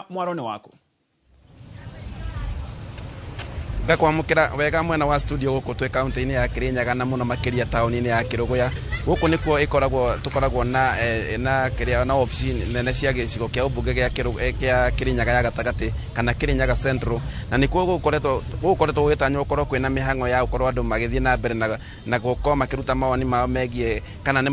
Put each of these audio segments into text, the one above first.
Mwaro nĩ waku. Ngakwamũkĩra wega mwena wa studio gũkũ twĩ kaunti-inĩ ya Kirinyaga na mũno makĩria taũni-inĩ ya Kĩrũgũya. Gũkũ nĩkuo ĩkoragwo tũkoragwo na na kĩrĩa na obici nene cia gĩcigo kĩa ũmbunge gĩa kĩa Kirinyaga ya gatagatĩ kana Kirinyaga Central, na nĩkuo gũkoretwo gũkoretwo gũgĩtanywo gũkorwo kwĩna mĩhang'o ya gũkorwo andũ magĩthiĩ na mbere na gũkorwo makĩruta mawoni mao megiĩ kana nĩ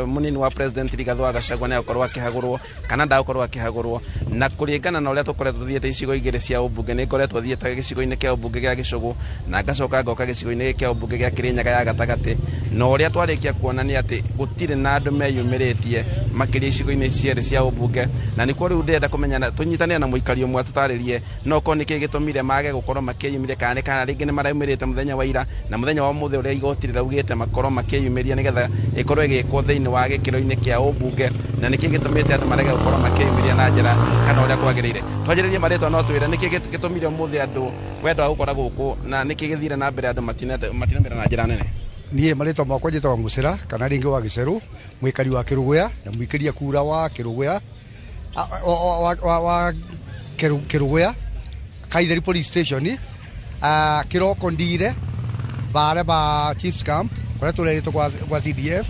mũnini wa president Rigathĩ wa Gachagua nĩ egũkorwo akĩhagũrwo kana ndagũkorwo akĩhagũrwo. Na kũringana na ũrĩa tũkoretwo tũthiĩte icigo igĩrĩ cia ũmbunge, nĩ ngoretwo thiĩte gĩcigo-inĩ kĩa ũmbunge gĩa Gĩcũgũ na ngacoka ngoka gĩcigo-inĩ kĩa ũmbunge gĩa Kĩrĩnyaga ya gatagatĩ, na ũrĩa twarĩkia kuona nĩ atĩ gũtirĩ na andũ meyumĩrĩtie makĩria icigo-inĩ cierĩ cia ũmbunge. Na nĩkuo rĩu ndĩrenda kũmenya tũnyitanĩre na mũikari ũmwe atũtarĩrie no korwo nĩkĩ gĩtũmire mage gũkorwo makĩyumĩria, kana rĩngĩ nĩ maraumĩrĩte mũthenya wa ira na mũthenya wa ũmũthĩ ũrĩa igoti rĩraugĩte makorwo makĩyumĩria nĩgetha ĩkorwo ĩgĩkwo thĩinĩ wa gĩkĩro-inĩ kĩa ũmbunge, na nĩkĩ gĩtũmĩte andũ marege gũkorwo makĩyumĩria na njĩra kana ũrĩa kwagĩrĩire. Twanjĩrĩrie marĩtwa, no twĩre nĩkĩ gĩtũmire ũmũthĩ andũ wenda gũkora gũkũ na nĩkĩ gĩthire na mbere andũ matinaumĩra na njĩra nene? Niĩ marĩtwa makwa njĩtagwo Mũcĩra kana rĩngĩ wa Gĩcerũ, mwĩkari wa Kĩrũgũya na mũikĩria kura wa Kĩrũgũya wa Kĩrũgũya Kaitheri Police Station. Kĩroko ndire bare ba Chiefs Camp kũrĩa tũrerĩtwo kwa CDF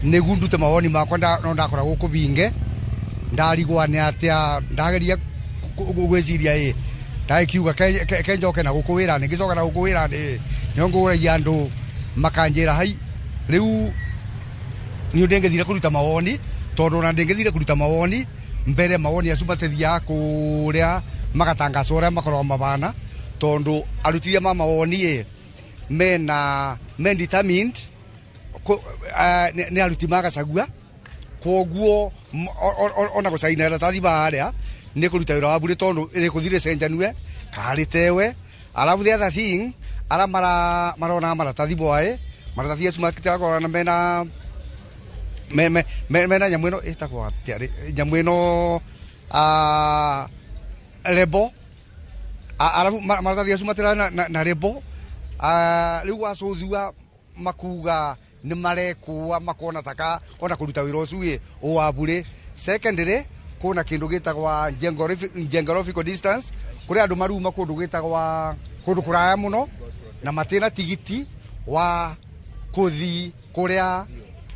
nĩguo ndute mawoni makwa, no ndakora gũkũ binge ndarigwa nĩ atĩa ndageria gwĩciria ĩ ndagĩkiuga ke njoke na gũkũ wĩra-inĩ, ngĩcoka na gũkũ wĩra-inĩ nĩho ngũragia andũ makanjĩra hai rĩu niĩ ndĩngĩthire kũruta mawoni, tondũ ona ndĩngĩthire kũruta mawoni mbere mawoni acio matithiaga kũrĩa magatangacwo ũrĩa makoragwo mabana, tondũ arutithia ma mawoni ĩ mena men determined nĩ aruti ma Gachagua, koguo ona gũcaina iratathi baria nĩ kũruta wĩra wa bure tondũ rĩkũthi rĩcenjanue karĩtewe. Alafu the other thing, ara marona maratathi bwae maratathi acio matirakorwo na mena mena nyamũ ĩno ĩtagwo atĩa rĩ? Nyamũ ĩno rebo. Arabu maratathi acio matira na rebo. Rĩu wacũthua makuga nĩ marekũa makona taka ona kũruta wĩra ũcio ĩ wa bure. Secondly, kuna kĩndũ gĩtagwa geographical distance, kũrĩ andũ maruma kũndũ gĩtagwa kũndũ kũraya mũno na matina tigiti wa kũthi kũrĩa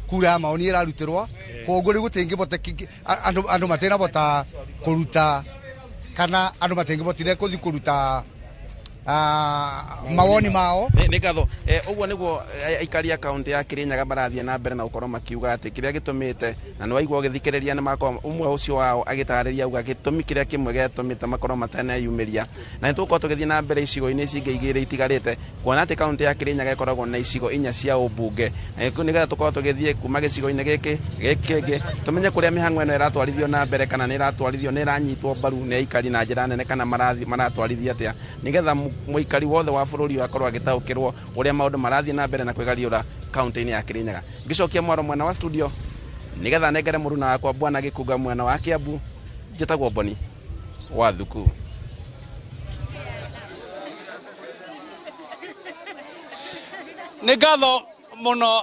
kura ya maoni ĩrarutĩrwo, koguo rĩu gũtingĩbota andũ matinabota kũruta kana andũ matingĩbotire kũthi kũruta mawoni mao. Nĩ ngatho. Ũguo nĩguo aikari a kaunti ya Kirinyaga marathiĩ na mbere na gũkorwo makiuga atĩ kĩrĩa gĩtũmĩte, na nĩ waigua ũgĩthikĩrĩria nĩ makorwo ũmwe ũcio wao agĩtarĩria auga gĩtũmi kĩrĩa kĩmwe gĩatũmĩte makorwo mataneyumĩria. Na nĩ tũgũkorwo tũgĩthiĩ na mbere icigo-inĩ ici ingĩ igĩrĩ itigarĩte, kuona atĩ kaunti ya Kirinyaga ĩkoragwo na icigo inya cia ũmbunge, na nĩgetha tũkorwo tũgĩthiĩ kuma gĩcigo-inĩ gĩkĩ gĩkĩ kĩngĩ tũmenye kũrĩa mĩhang'o ĩno ĩratwarithio na mbere, kana nĩ ĩratwarithio nĩ ĩranyitwo mbaru nĩ aikari na njĩra nene, kana maratwarithia atĩa, nĩgetha mũikari wothe wa bũrũri ũyũ akorwo agĩtaũkĩrwo ũrĩa maũndũ marathiĩ na mbere na kwĩgariũra kaunti-inĩ ya Kirinyaga. Ngĩcokia mwaro mwena wa studio nĩgetha nengere mũruna wakwa Bwana Gĩkunga mwena wa Kiambu, njĩtagwo Boni wa Thuku. Nĩ ngatho mũno.